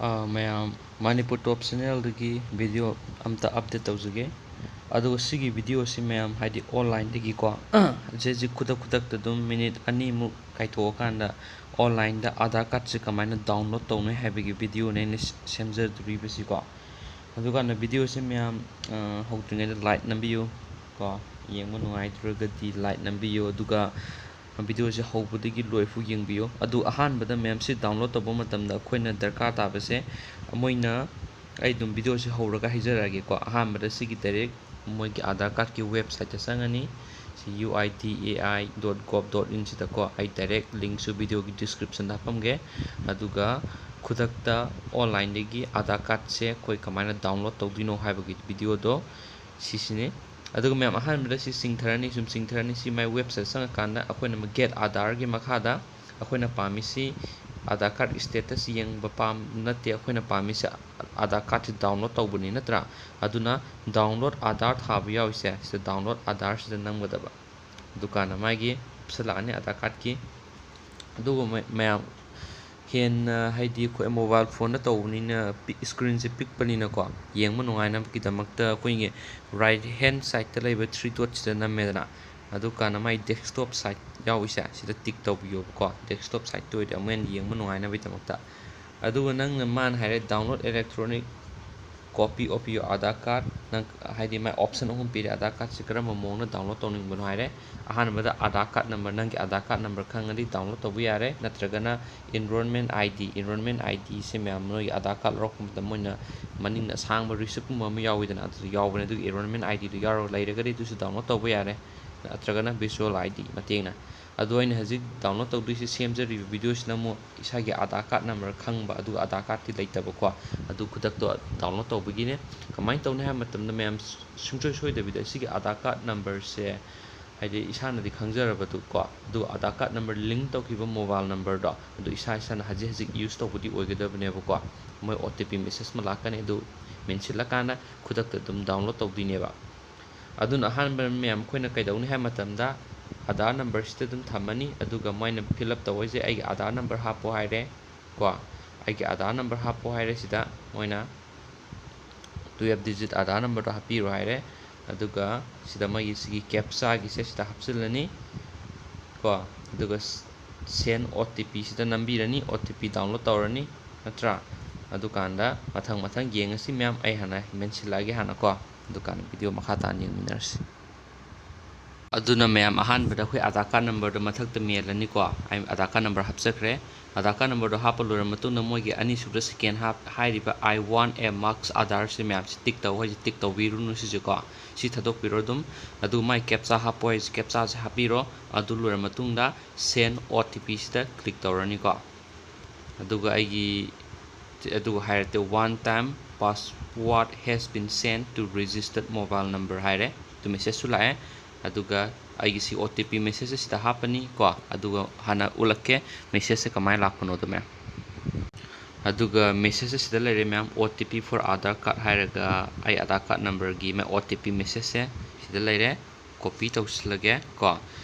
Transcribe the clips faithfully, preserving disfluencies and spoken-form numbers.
ꯑꯥ, ꯃꯌꯥꯝ, ꯃꯅꯤꯄꯨꯔ ꯇꯣꯞ ꯆꯦꯅꯦꯜꯗꯒꯤ ꯚꯤꯗꯤꯑꯣ ꯑꯝꯇ ꯑꯞꯗꯦꯠ ꯇꯧꯖꯒꯦ꯫ ꯑꯗꯨꯒ ꯁꯤꯒꯤ ꯚꯤꯗꯤꯑꯣꯁꯤ ꯃꯌꯥꯝ, ꯍꯥꯏꯗꯤ, ꯑꯣꯟꯂꯥꯏꯟꯗꯒꯤꯀꯣ, ꯍꯧꯖꯤꯛ ꯍꯧꯖꯤꯛ ꯈꯨꯗꯛ ꯈꯨꯗꯛꯇ ꯑꯗꯨꯝ ꯃꯤꯅꯤꯠ ꯑꯅꯤꯃꯨꯛ ꯀꯥꯏꯊꯣꯛꯑꯀꯥꯟꯗ ꯑꯣꯟꯂꯥꯏꯟꯗ ꯑꯥꯙꯥꯔ ꯀꯥꯔꯠꯁꯦ ꯀꯃꯥꯏꯅ ꯗꯥꯎꯟꯂꯣꯗ ꯇꯧꯅꯤ ꯍꯥꯏꯕꯒꯤ ꯚꯤꯗꯤꯑꯣꯅꯦ ꯑꯩꯅ ꯁꯦꯝꯖꯗꯣꯔꯤꯕꯁꯤꯀꯣ꯫ ꯑꯗꯨꯀꯥꯟꯗ ꯚꯤꯗꯤꯑꯣꯁꯦ ꯃꯌꯥꯝ, ꯑ, ꯍꯧꯗ꯭ꯔꯤꯉꯩꯗ ꯂꯥꯏꯛ ꯅꯝꯕꯤꯌꯨ ꯀꯣ꯫ ꯌꯦꯡꯕ ꯅꯨꯡꯉꯥꯏꯇ꯭ꯔꯒꯗꯤ ꯂꯥꯏꯛ ꯅꯝꯕꯤꯌꯨ, ꯑꯗꯨꯒ ꯚꯤꯗꯤꯑꯣꯁꯦ ꯍꯧꯕꯗꯒꯤ ꯂꯣꯏꯐꯥꯎ ꯌꯦꯡꯕꯤꯌꯨ꯫ ꯑꯗꯨ ꯑꯍꯥꯟꯕꯗ ꯃꯌꯥꯝꯁꯤ ꯗꯥꯎꯟꯂꯣꯗ ꯇꯧꯕ ꯃꯇꯝꯗ ꯑꯩꯈꯣꯏꯅ ꯗꯔꯀꯥꯔ ꯇꯥꯕꯁꯦ, ꯃꯣꯏꯅ, ꯑꯩ ꯑꯗꯨꯝ ꯚꯤꯗꯤꯑꯣꯁꯦ ꯍꯧꯔꯒ ꯍꯥꯏꯖꯔꯛꯑꯒꯦꯀꯣ꯫ ꯑꯍꯥꯟꯕꯗ ꯁꯤꯒꯤ ꯗꯥꯏꯔꯦꯛ ꯃꯣꯏꯒꯤ ꯑꯥꯙꯥꯔ ꯀꯥꯔꯠꯀꯤ ꯋꯦꯕꯁꯥꯏꯠꯇ ꯆꯪꯉꯅꯤ꯫ ꯁꯤ U I D A I dot gov dot in ꯁꯤꯗꯀꯣ꯫ ꯑꯩ ꯗꯥꯏꯔꯦꯛ ꯂꯤꯡꯁꯨ ꯚꯤꯗꯤꯑꯣꯒꯤ ꯗꯤꯁꯀ꯭ꯔꯤꯞꯁꯟꯗ ꯍꯥꯞꯄꯝꯒꯦ꯫ ꯑꯗꯨꯒ ꯈꯨꯗꯛꯇ ꯑꯣꯟꯂꯥꯏꯟꯗꯒꯤ ꯑꯥꯙꯥꯔ ꯀꯥꯔꯠꯁꯦ ꯑꯩꯈꯣꯏ ꯀꯃꯥꯏꯅ ꯗꯥꯎꯟꯂꯣꯗ ꯇꯧꯗꯣꯏꯅꯣ ꯍꯥꯏꯕꯒꯤ ꯚꯤꯗꯤꯑꯣꯗꯣ ꯁꯤꯁꯤꯅꯤ꯫ ꯑꯗꯨꯒ ꯃꯌꯥꯝ, ꯑꯍꯥꯟꯕꯗ ꯁꯤ ꯆꯤꯡꯊꯔꯅꯤ, ꯁꯨꯝ ꯆꯤꯡꯊꯔꯅꯤ꯫ ꯁꯤ ꯃꯥꯏ ꯋꯦꯕꯁꯥꯏꯠ ꯆꯪꯉꯀꯥꯟꯗ ꯑꯩꯈꯣꯏꯅ ꯒꯦꯠ ꯑꯥꯙꯥꯔꯒꯤ ꯃꯈꯥꯗ ꯑꯩꯈꯣꯏꯅ ꯄꯥꯝꯃꯤꯁꯤ ꯑꯥꯙꯥꯔ ꯀꯥꯔꯠ ꯁ꯭ꯇꯦꯇꯁ ꯌꯦꯡꯕ ꯄꯥꯝ-, ꯅꯠꯇꯦ, ꯑꯩꯈꯣꯏꯅ ꯄꯥꯝꯃꯤꯁꯦ ꯑꯥꯙꯥꯔ ꯀꯥꯔꯠꯁꯤ ꯗꯥꯎꯟꯂꯣꯗ ꯇꯧꯕꯅꯤ, ꯅꯠꯇ꯭ꯔꯥ? ꯑꯗꯨꯅ ꯗꯥꯎꯟꯂꯣꯗ ꯑꯥꯙꯥꯔ ꯊꯥꯕ ꯌꯥꯎꯔꯤꯁꯦ, ꯁꯤꯗ ꯗꯥꯎꯟꯂꯣꯗ ꯑꯥꯙꯥꯔꯁꯤꯗ ꯅꯝꯒꯗꯕ꯫ ꯑꯗꯨꯀꯥꯟꯗ ꯃꯥꯒꯤ ꯄꯤꯁꯜꯂꯛꯑꯅꯤ ꯑꯥꯙꯥꯔ ꯀꯥꯔꯠꯀꯤ꯫ ꯑꯗꯨꯒ ꯃ-, ꯃꯌꯥꯝ ꯍꯦꯟꯅ, ꯍꯥꯏꯗꯤ, ꯑꯩꯈꯣꯏ ꯃꯣꯕꯥꯏꯜ ꯐꯣꯟꯗ ꯇꯧꯕꯅꯤꯅ ꯄꯤꯛ-, ꯁ꯭ꯀ꯭ꯔꯤꯟꯁꯦ ꯄꯤꯛꯄꯅꯤꯅꯀꯣ, ꯌꯦꯡꯕ ꯅꯨꯡꯉꯥꯏꯅꯕꯒꯤꯗꯃꯛꯇ ꯑꯩꯈꯣꯏꯒꯤ ꯔꯥꯏꯠ ꯍꯦꯟ ꯁꯥꯏꯠꯇ ꯂꯩꯕ ꯊ꯭ꯔꯤ ꯗꯣꯠꯁꯤꯗ ꯅꯝꯃꯦꯗꯅ꯫ ꯑꯗꯨꯀꯥꯟꯗ ꯃꯥꯏ ꯗꯦꯁꯛꯇꯣꯞ ꯁꯥꯏꯠ ꯌꯥꯎꯔꯤꯁꯦ, ꯁꯤꯗ ꯇꯤꯛ ꯇꯧꯕꯤꯌꯣꯕꯀꯣ꯫ ꯗꯦꯁꯛꯇꯣꯞ ꯁꯥꯏꯠꯇ ꯑꯣꯏꯔꯗꯤ ꯑꯃꯨꯛ ꯍꯦꯟꯅ ꯌꯦꯡꯕ ꯅꯨꯡꯉꯥꯏꯅꯕꯒꯤꯗꯃꯛꯇ꯫ ꯑꯗꯨꯒ ꯅꯪꯅ, ꯃꯥꯅ ꯍꯥꯏꯔꯦ, "Download electronic copy of your Aadhaar card"꯫ ꯅꯪ, ꯍꯥꯏꯗꯤ, ꯃꯥꯏ ꯑꯣꯞꯁꯟ ꯑꯍꯨꯝ ꯄꯤꯔꯦ, ꯑꯥꯙꯥꯔ ꯀꯥꯔꯠꯁꯦ ꯀꯔꯝꯕ ꯃꯑꯣꯡꯗ ꯗꯥꯎꯟꯂꯣꯗ ꯇꯧꯅꯤꯡꯕꯅꯣ ꯍꯥꯏꯔꯦ꯫ ꯑꯍꯥꯟꯕꯗ ꯑꯥꯙꯥꯔ ꯀꯥꯔꯠ ꯅꯝꯕꯔ, ꯅꯪꯒꯤ ꯑꯥꯙꯥꯔ ꯀꯥꯔꯠ ꯅꯝꯕꯔ ꯈꯪꯉꯗꯤ ꯗꯥꯎꯟꯂꯣꯗ ꯇꯧꯕ ꯌꯥꯔꯦ꯫ ꯅꯠꯇ꯭ꯔꯒꯅ enrollment I D, enrollment I Dꯁꯦ ꯃꯌꯥꯝ ꯅꯣꯏꯒꯤ ꯑꯥꯙꯥꯔ ꯀꯥꯔꯠ ꯂꯧꯔꯛꯄ ꯃꯇꯝꯗ ꯃꯣꯏꯅ ꯃꯅꯤꯡꯗ ꯑꯁꯥꯡꯕ ꯔꯤꯁꯤꯞꯀꯨꯝꯕ ꯑꯃ ꯌꯥꯎꯋꯤꯗꯅ, ꯑꯗꯨꯗ ꯌꯥꯎꯕꯅꯦ꯫ ꯑꯗꯨꯒꯤ enrollment I Dꯗꯨ ꯌꯥꯎꯔꯒ ꯂꯩꯔꯒꯗꯤ ꯑꯗꯨꯁꯨ ꯗꯥꯎꯟꯂꯣꯗ ꯇꯧꯕ ꯌꯥꯔꯦ, ꯅꯠꯇ꯭ꯔꯒꯅ visual I D ꯃꯇꯦꯡꯅ꯫ ꯑꯗꯣ ꯑꯩꯅ ꯍꯧꯖꯤꯛ ꯗꯥꯎꯟꯂꯣꯗ ꯇꯧꯗꯣꯏꯁꯦ, ꯁꯦꯝꯖꯔꯤꯕ ꯚꯤꯗꯤꯑꯣꯁꯤꯅ ꯑꯃꯨꯛ ꯏꯁꯥꯒꯤ ꯑꯥꯙꯥꯔ ꯀꯥꯔꯠ ꯅꯝꯕꯔ ꯈꯪꯕ, ꯑꯗꯨꯒ ꯑꯥꯙꯥꯔ ꯀꯥꯔꯠꯇꯤ ꯂꯩꯇꯕꯀꯣ, ꯑꯗꯨ ꯈꯨꯗꯛꯇꯣ ꯗꯥꯎꯟꯂꯣꯗ ꯇꯧꯕꯒꯤꯅꯦ꯫ ꯀꯃꯥꯏꯅ ꯇꯧꯅꯤ ꯍꯥꯏꯕ ꯃꯇꯝꯗ, ꯃꯌꯥꯝ ꯁꯨꯡꯁꯣꯏ ꯁꯣꯏꯗꯕꯤꯗ ꯁꯤꯒꯤ ꯑꯥꯙꯥꯔ ꯀꯥꯔꯠ ꯅꯝꯕꯔꯁꯦ, ꯍꯥꯏꯗꯤ, ꯏꯁꯥꯅꯗꯤ ꯈꯪꯖꯔꯕꯗꯨꯀꯣ, ꯑꯗꯨ ꯑꯥꯙꯥꯔ ꯀꯥꯔꯠ ꯅꯝꯕꯔ ꯂꯤꯡ ꯇꯧꯈꯤꯕ ꯃꯣꯕꯥꯏꯜ ꯅꯝꯕꯔꯗꯣ, ꯑꯗꯨ ꯏꯁꯥ ꯏꯁꯥꯅ ꯍꯧꯖꯤꯛ ꯍꯧꯖꯤꯛ ꯌꯨꯁ ꯇꯧꯕꯗꯤ ꯑꯣꯏꯒꯗꯕꯅꯦꯕꯀꯣ꯫ ꯃꯣꯏ O T P ꯃꯦꯁꯦꯖ ꯑꯃ ꯂꯥꯛꯀꯅꯤ, ꯑꯗꯨ ꯃꯦꯟꯁꯤꯜꯂꯀꯥꯟꯗ ꯈꯨꯗꯛꯇ ꯑꯗꯨꯝ ꯗꯥꯎꯟꯂꯣꯗ ꯇꯧꯗꯣꯏꯅꯦꯕ꯫ ꯑꯗꯨꯅ ꯑꯍꯥꯟꯕ ꯃꯌꯥꯝ ꯑꯩꯈꯣꯏꯅ ꯀꯩꯗꯧꯅꯤ ꯍꯥꯏꯕ ꯃꯇꯝꯗ, ꯑꯥꯙꯥꯔ ꯅꯝꯕꯔꯁꯤꯗ ꯑꯗꯨꯝ ꯊꯝꯃꯅꯤ, ꯑꯗꯨꯒ ꯃꯣꯏꯅ ꯐꯤꯜ ꯑꯞ ꯇꯧꯕꯩꯁꯦ, "ꯑꯩꯒꯤ ꯑꯥꯙꯥꯔ ꯅꯝꯕꯔ ꯍꯥꯞꯄꯣ" ꯍꯥꯏꯔꯦ ꯀꯣ꯫ ꯑꯩꯒꯤ ꯑꯥꯙꯥꯔ ꯅꯝꯕꯔ ꯍꯥꯞꯄꯣ ꯍꯥꯏꯔꯦ꯫ ꯁꯤꯗ ꯃꯣꯏꯅ twelve digit ꯑꯥꯙꯥꯔ ꯅꯝꯕꯔꯗꯣ ꯍꯥꯞꯄꯤꯔꯣ ꯍꯥꯏꯔꯦ꯫ ꯑꯗꯨꯒ ꯁꯤꯗ ꯃꯣꯏꯒꯤ ꯁꯤꯒꯤ ꯀꯦꯞꯆꯥꯒꯤꯁꯦ ꯁꯤꯗ ꯍꯥꯞꯆꯤꯜꯂꯅꯤ ꯀꯣ꯫ ꯑꯗꯨꯒ send O T P ꯁꯤꯗ ꯅꯝꯕꯤꯔꯅꯤ, O T P download ꯇꯧꯔꯅꯤ ꯅꯠꯇ꯭ꯔꯥ? ꯑꯗꯨꯀꯥꯟꯗ ꯃꯊꯪ ꯃꯊꯪ ꯌꯦꯡꯉꯁꯤ ꯃꯌꯥꯝ꯫ ꯑꯩ ꯍꯥꯟꯅ ꯃꯦꯟꯁꯤꯜꯂꯛꯑꯒꯦ ꯍꯥꯟꯅꯀꯣ, ꯑꯗꯨꯀꯥꯟꯗ video ꯃꯈꯥ ꯇꯥꯅ ꯌꯦꯡꯃꯤꯟꯅꯔꯁꯤ꯫ ꯑꯗꯨꯅ ꯃꯌꯥꯝ, ꯑꯍꯥꯟꯕꯗ ꯑꯩꯈꯣꯏ ꯑꯥꯙꯥꯔ ꯀꯥꯔꯗ ꯅꯝꯕꯔꯗꯣ ꯃꯊꯛꯇ ꯃꯦꯜꯂꯅꯤꯀꯣ꯫ ꯑꯩ ꯑꯥꯙꯥꯔ ꯀꯥꯔꯗ ꯅꯝꯕꯔ ꯍꯥꯞꯆꯈ꯭ꯔꯦ꯫ ꯑꯥꯙꯥꯔ ꯀꯥꯔꯗ ꯅꯝꯕꯔꯗꯣ ꯍꯥꯞꯄ ꯂꯣꯏꯔ ꯃꯇꯨꯡꯗ ꯃꯣꯏꯒꯤ ꯑꯅꯤꯁꯨꯕꯗ second ꯍꯥꯞ-, ꯍꯥꯏꯔꯤꯕ "I want a masked Aadhaar" ꯁꯤ ꯃꯌꯥꯝꯁꯤ ꯇꯤꯛ ꯇꯧ ꯍꯥꯏꯁꯦ ꯇꯤꯛ ꯇꯧꯕꯤꯔꯨꯅꯨ ꯁꯤꯁꯦꯀꯣ꯫ ꯁꯤ ꯊꯥꯗꯣꯛꯄꯤꯔꯣ ꯑꯗꯨꯝ꯫ ꯑꯗꯨꯒ ꯃꯥꯏ ꯀꯦꯞꯆꯥ ꯍꯥꯞꯄꯣ ꯍꯥꯏꯁꯦ ꯀꯦꯞꯆꯥꯁꯦ ꯍꯥꯞꯄꯤꯔꯣ꯫ ꯑꯗꯨ ꯂꯣꯏꯔ ꯃꯇꯨꯡꯗ send O T P ꯁꯤꯗ click ꯇꯧꯔꯅꯤꯀꯣ꯫ ꯑꯗꯨꯒ ꯑꯩꯒꯤ, ꯑꯗꯨꯒ ꯍꯥꯏꯔꯛꯇꯦ, "One time password has been sent to registered mobile number" ꯍꯥꯏꯔꯦ꯫ ꯑꯗꯨ message ꯁꯨ ꯂꯥꯛꯑꯦ꯫ ꯑꯗꯨꯒ ꯑꯩꯒꯤ ꯁꯤ O T P message ꯑꯁꯤꯗ ꯍꯥꯞꯄꯅꯤ ꯀꯣ꯫ ꯑꯗꯨꯒ ꯍꯥꯟꯅ ꯎꯠꯂꯛꯀꯦ message ꯁꯦ ꯀꯃꯥꯏꯅ ꯂꯥꯛꯄꯅꯣꯗꯣ ꯃꯌꯥꯝ꯫ ꯑꯗꯨꯒ message ꯑꯁꯤꯗ ꯂꯩꯔꯦ ꯃꯌꯥꯝ, "O T P for Aadhaar card" ꯍꯥꯏꯔꯒ ꯑꯩ ꯑꯥꯙꯥꯔ ꯀꯥꯔꯗ ꯅꯝꯕꯔꯒꯤ ꯃ-, O T P message ꯁꯦ ꯁꯤꯗ ꯂꯩꯔꯦ꯫ Copy ꯇꯧꯁꯤꯜꯂꯒꯦ ꯀꯣ꯫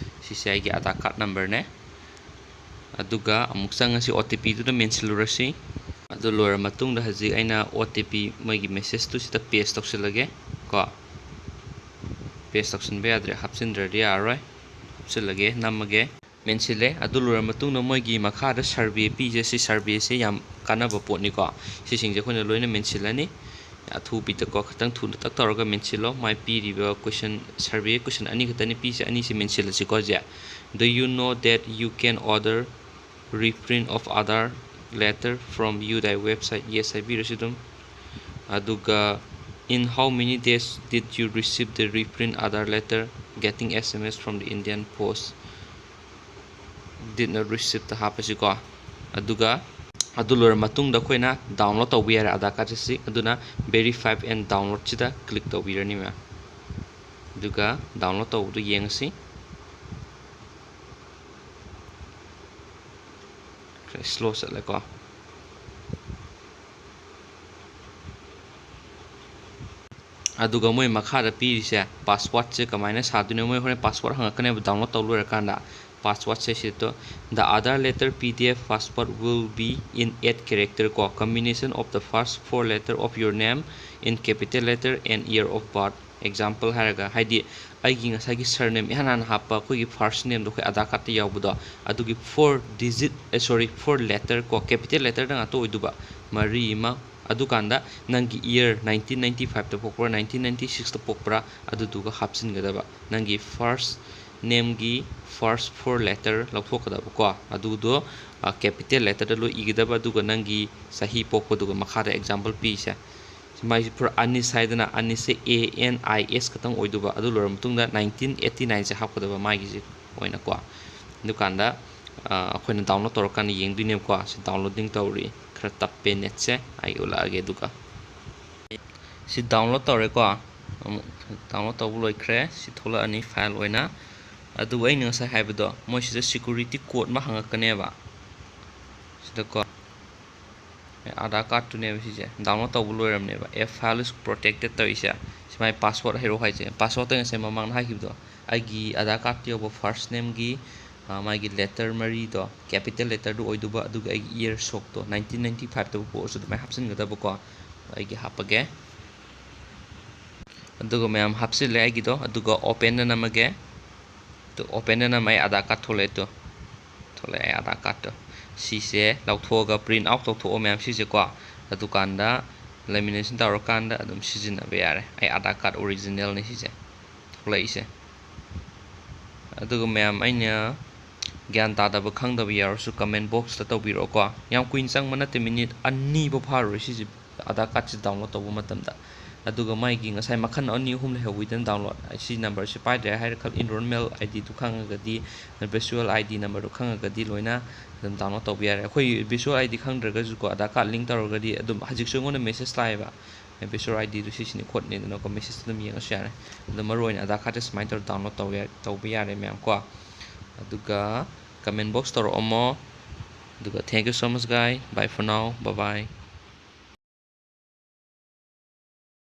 ꯁꯤꯁꯦ ꯑꯩꯒꯤ ꯑꯥꯙꯥꯔ ꯀꯥꯔꯗ ꯅꯝꯕꯔꯅꯦ꯫ ꯑꯗꯨꯒ ꯑꯃꯨꯛ ꯆꯪꯉꯁꯤ, O T P ꯗꯨꯗ ꯃꯦꯟꯁꯤꯜꯂꯨꯔꯁꯤ꯫ ꯑꯗꯨ ꯂꯣꯏꯔ ꯃꯇꯨꯡꯗ ꯍꯧꯖꯤꯛ ꯑꯩꯅ O T P ꯃꯣꯏꯒꯤ message ꯇꯨ ꯁꯤꯗ paste ꯇꯧꯁꯤꯜꯂꯒꯦ ꯀꯣ꯫ Paste ꯇꯧꯁꯤꯟꯕ ꯌꯥꯗ꯭ꯔꯦ, ꯍꯥꯞꯆꯤꯟꯗ꯭ꯔꯗꯤ ꯌꯥꯔꯔꯣꯏ꯫ ꯍꯥꯞꯆꯤꯜꯂꯒꯦ, ꯅꯝꯃꯒꯦ꯫ ꯃꯦꯟꯁꯤꯜꯂꯦ꯫ ꯑꯗꯨ ꯂꯣꯏꯔ ꯃꯇꯨꯡꯗ ꯃꯣꯏꯒꯤ ꯃꯈꯥꯗ survey ꯄꯤꯁꯦ, ꯁꯤ survey ꯁꯦ ꯌꯥꯝ ꯀꯥꯟꯅꯕ ꯄꯣꯠꯅꯤꯀꯣ꯫ ꯁꯤꯁꯤꯡꯁꯦ ꯑꯩꯈꯣꯏꯅ ꯂꯣꯏꯅ ꯃꯦꯟꯁꯤꯜꯂꯅꯤ꯫ ꯑꯊꯨꯕꯤꯗꯀꯣ, ꯈꯤꯇꯪ ꯊꯨꯅ ꯇꯛ ꯇꯧꯔꯒ ꯃꯦꯟꯁꯤꯜꯂꯣ꯫ ꯃꯥꯏ ꯄꯤꯔꯤꯕ question, survey question ꯑꯅꯤ ꯈꯛꯇꯅꯤ ꯄꯤꯁꯦ, ꯑꯅꯤꯁꯦ ꯃꯦꯟꯁꯤꯜꯂꯁꯤꯀꯣ ꯍꯧꯖꯤꯛ꯫ "Do you know that you can order reprint of Aadhaar letter from U D I website?" Yes ꯍꯥꯏꯕꯤꯔꯁꯤ ꯑꯗꯨꯝ꯫ ꯑꯗꯨꯒ, "In how many days did you receive the reprint Aadhaar letter?" "Getting S M S from the Indian Post, did not receive" ꯇ ꯍꯥꯞꯄꯁꯤꯀꯣ꯫ ꯑꯗꯨꯒ ꯑꯗꯨ ꯂꯣꯏꯔ ꯃꯇꯨꯡꯗ ꯑꯩꯈꯣꯏꯅ download ꯇꯧꯕ ꯌꯥꯔꯦ ꯑꯥꯙꯥꯔ ꯀꯥꯔꯗꯁꯤ꯫ ꯑꯗꯨꯅ verify and download ꯁꯤꯗ click ꯇꯧꯕꯤꯔꯅꯤ ꯃꯌꯥꯝ꯫ ꯑꯗꯨꯒ download ꯇꯧꯕꯗꯨ ꯌꯦꯡꯉꯁꯤ꯫ ꯈꯔ slow ꯆꯠꯂꯦꯀꯣ꯫ ꯑꯗꯨꯒ ꯃꯣꯏ ꯃꯈꯥꯗ ꯄꯤꯔꯤꯁꯦ password ꯁꯦ ꯀꯃꯥꯏꯅ ꯁꯥꯗꯣꯏꯅꯣ, ꯃꯣꯏ ꯍꯣꯔꯦꯟ password ꯍꯪꯉꯛꯀꯅꯦꯕ download ꯇꯧ ꯂꯣꯏꯔꯀꯥꯟꯗ꯫ Password ꯁꯦ ꯁꯤꯗ, "The Aadhaar letter P D F password will be in eight character" ꯀꯣ, "Combination of the first four letter of your name in capital letter and year of birth." Example ꯍꯥꯏꯔꯒ, ꯍꯥꯏꯗꯤ ꯑꯩꯒꯤ ꯉꯁꯥꯏꯒꯤ surname ꯏꯍꯥꯟ ꯍꯥꯟꯅ ꯍꯥꯞꯄ ꯑꯩꯈꯣꯏꯒꯤ first name ꯗꯣ, ꯑꯩꯈꯣꯏ Aadhaar card ꯇ ꯌꯥꯎꯕꯗꯣ, ꯑꯗꯨꯒꯤ four digit, ꯑꯦ, sorry, four letter ꯀꯣ, capital letter ꯗ ꯉꯥꯛꯇ ꯑꯣꯏꯗꯨꯕ, ꯃꯔꯤ ꯑꯃ꯫ ꯑꯗꯨꯀꯥꯟꯗ ꯅꯪꯒꯤ year nineteen ninety five ꯇ ꯄꯣꯛꯄ꯭ꯔꯥ, nineteen ninety six ꯇ ꯄꯣꯛꯄ꯭ꯔꯥ, ꯑꯗꯨꯗꯨꯒ ꯍꯥꯞꯆꯤꯟꯒꯗꯕ꯫ ꯅꯪꯒꯤ first name ꯒꯤ first four letter ꯂꯧꯊꯣꯛꯀꯗꯕꯀꯣ, ꯑꯗꯨꯗꯣ, ꯑ, capital letter ꯗ ꯂꯣꯏ ꯏꯒꯗꯕ꯫ ꯑꯗꯨꯒ ꯅꯪꯒꯤ ꯆꯍꯤ ꯄꯣꯛꯄꯗꯨꯒ ꯃꯈꯥꯗ example ꯄꯤꯁꯦ꯫ ꯁꯤ ꯃꯥꯏꯁꯤ ꯄꯨꯔꯥ ꯑꯅꯤꯁ ꯍꯥꯏꯗꯅ, ꯑꯅꯤꯁꯁꯦ A N I S ꯈꯛꯇꯪ ꯑꯣꯏꯗꯧꯕ꯫ ꯑꯗꯨ ꯂꯣꯏꯔ ꯃꯇꯨꯡꯗ nineteen eighty nine ꯁꯦ ꯍꯥꯞꯀꯗꯕ ꯃꯥꯒꯤꯁꯤ ꯑꯣꯏꯅꯀꯣ꯫ ꯑꯗꯨꯀꯥꯟꯗ, ꯑ, ꯑꯩꯈꯣꯏꯅ download ꯇꯧꯔꯀꯥꯟꯗ ꯌꯦꯡꯗꯣꯏꯅꯦꯕꯀꯣ꯫ ꯁꯤ downloading ꯇꯧꯔꯤ, ꯈꯔ ꯇꯞꯄꯦ net ꯁꯦ, ꯑꯩ ꯎꯠꯂꯛꯑꯒꯦ꯫ ꯑꯗꯨꯒ ꯁꯤ download ꯇꯧꯔꯦꯀꯣ꯫ ꯑꯃꯨꯛ download ꯇꯧꯕ ꯂꯣꯏꯈ꯭ꯔꯦ꯫ ꯁꯤ ꯊꯣꯛꯂꯛꯑꯅꯤ file ꯑꯣꯏꯅ꯫ ꯑꯗꯨꯕꯨ ꯑꯩꯅ ꯉꯁꯥꯏ ꯍꯥꯏꯕꯗꯣ, ꯃꯣꯏꯁꯤꯗ security code ꯑꯃ ꯍꯪꯉꯛꯀꯅꯦꯕ꯫ ꯁꯤꯗꯀꯣ, Aadhaar card ꯇꯨꯅꯦꯕ ꯁꯤꯁꯦ, download ꯇꯧꯕ ꯂꯣꯏꯔꯕꯅꯦꯕ꯫ "A file is protected" ꯇꯧꯔꯤꯁꯦ꯫ ꯁꯤ ꯃꯥꯏ password ꯍꯥꯏꯔꯛꯑꯣ ꯍꯥꯏꯁꯦ꯫ Password ꯇ ꯉꯁꯥꯏ ꯃꯃꯥꯡꯗ ꯍꯥꯏꯈꯤꯕꯗꯣ, ꯑꯩꯒꯤ Aadhaar card ꯇ ꯌꯥꯎꯕ first name ꯒꯤ, ꯑ, ꯃꯥꯒꯤ letter ꯃꯔꯤꯗꯣ capital letter ꯗꯨ ꯑꯣꯏꯗꯧꯕ, ꯑꯗꯨꯒ ꯑꯩꯒꯤ year ꯁꯣꯛꯇꯣ nineteen ninety five ꯇ ꯄꯣꯛꯑꯁꯨ ꯑꯗꯨꯃꯥꯏꯅ ꯍꯥꯞꯆꯤꯟꯒꯗꯕꯀꯣ꯫ ꯑꯩꯒꯤ ꯍꯥꯞꯄꯒꯦ꯫ ꯑꯗꯨꯒ ꯃꯌꯥꯝ ꯍꯥꯞꯆꯤꯜꯂꯦ ꯑꯩꯒꯤꯗꯣ, ꯑꯗꯨꯒ open ꯗ ꯅꯝꯃꯒꯦ꯫ ꯑꯗꯨ open ꯗ ꯅꯝꯃ ꯑꯩ Aadhaar card ꯊꯣꯛꯂꯛꯑꯦ ꯇꯨ꯫ ꯊꯣꯛꯂꯛꯑꯦ ꯑꯩ Aadhaar card ꯇꯣ꯫ ꯁꯤꯁꯦ ꯂꯧꯊꯣꯛꯑꯒ print out ꯇꯧꯊꯣꯛꯑꯣ ꯃꯌꯥꯝ ꯁꯤꯁꯦꯀꯣ꯫ ꯑꯗꯨꯀꯥꯟꯗ lamination ꯇꯧꯔꯀꯥꯟꯗ ꯑꯗꯨꯝ ꯁꯤꯖꯤꯟꯅꯕ ꯌꯥꯔꯦ꯫ ꯑꯩ Aadhaar card original ꯅꯤ ꯁꯤꯁꯦ ꯊꯣꯛꯂꯛꯏꯁꯦ꯫ ꯑꯗꯨꯒ ꯃꯌꯥꯝ ꯑꯩꯅ ꯒ꯭ꯌꯥꯟ ꯇꯥꯗꯕ ꯈꯪꯗꯕ ꯌꯥꯎꯔꯁꯨ comment box ꯇ ꯇꯧꯕꯤꯔꯛꯑꯣꯀꯣ꯫ ꯌꯥꯝ ꯀꯨꯏꯅ ꯆꯪꯕ ꯅꯠꯇꯦ, minute ꯑꯅꯤꯐꯥꯎ ꯐꯥꯔꯣꯏ ꯁꯤꯁꯦ Aadhaar card ꯁꯦ download ꯇꯧꯕ ꯃꯇꯝꯗ꯫ ꯑꯗꯨꯒ ꯃꯥꯒꯤ ꯉꯁꯥꯏ ꯃꯈꯜ ꯑꯅꯤ ꯑꯍꯨꯝ ꯂꯩꯍꯧꯋꯤꯗꯅ download, ꯁꯤ number ꯁꯦ ꯄꯥꯏꯗ꯭ꯔꯦ ꯍꯥꯏꯔ ꯈꯜ, enrollment I D do ꯈꯪꯉꯒꯗꯤ, virtual I D number ꯗꯨ ꯈꯪꯉꯒꯗꯤ ꯂꯣꯏꯅ ꯑꯗꯨꯝ download ꯇꯧꯕ ꯌꯥꯔꯦ꯫ ꯑꯩꯈꯣꯏ virtual I D ꯈꯪꯗ꯭ꯔꯒꯁꯨꯀꯣ, Aadhaar card link ꯇꯧꯔꯒꯗꯤ ꯑꯗꯨꯝ ꯍꯧꯖꯤꯛꯁꯨ ꯑꯩꯉꯣꯟꯗ message ꯂꯥꯛꯑꯦꯕ, "virtual I D do ꯁꯤꯁꯤꯅꯤ ꯈꯣꯠꯅꯤꯗꯅꯀꯣ", message ꯇ ꯑꯗꯨꯝ ꯌꯦꯡꯉꯁꯨ ꯌꯥꯔꯦ꯫ ꯑꯗꯣ ꯃꯔꯨ ꯑꯣꯏꯅ Aadhaar card ꯁꯦ ꯁꯨꯃꯥꯏꯅ ꯇꯧꯔ download ꯇꯧꯕ ꯌꯥ-, ꯇꯧꯕ ꯌꯥꯔꯦ ꯃꯌꯥꯝ ꯀꯣ꯫ ꯑꯗꯨꯒ comment box ꯇꯧꯔꯛꯑꯝꯃꯣ꯫ ꯑꯗꯨꯒ thank you so much guys, bye for now, bye bye꯫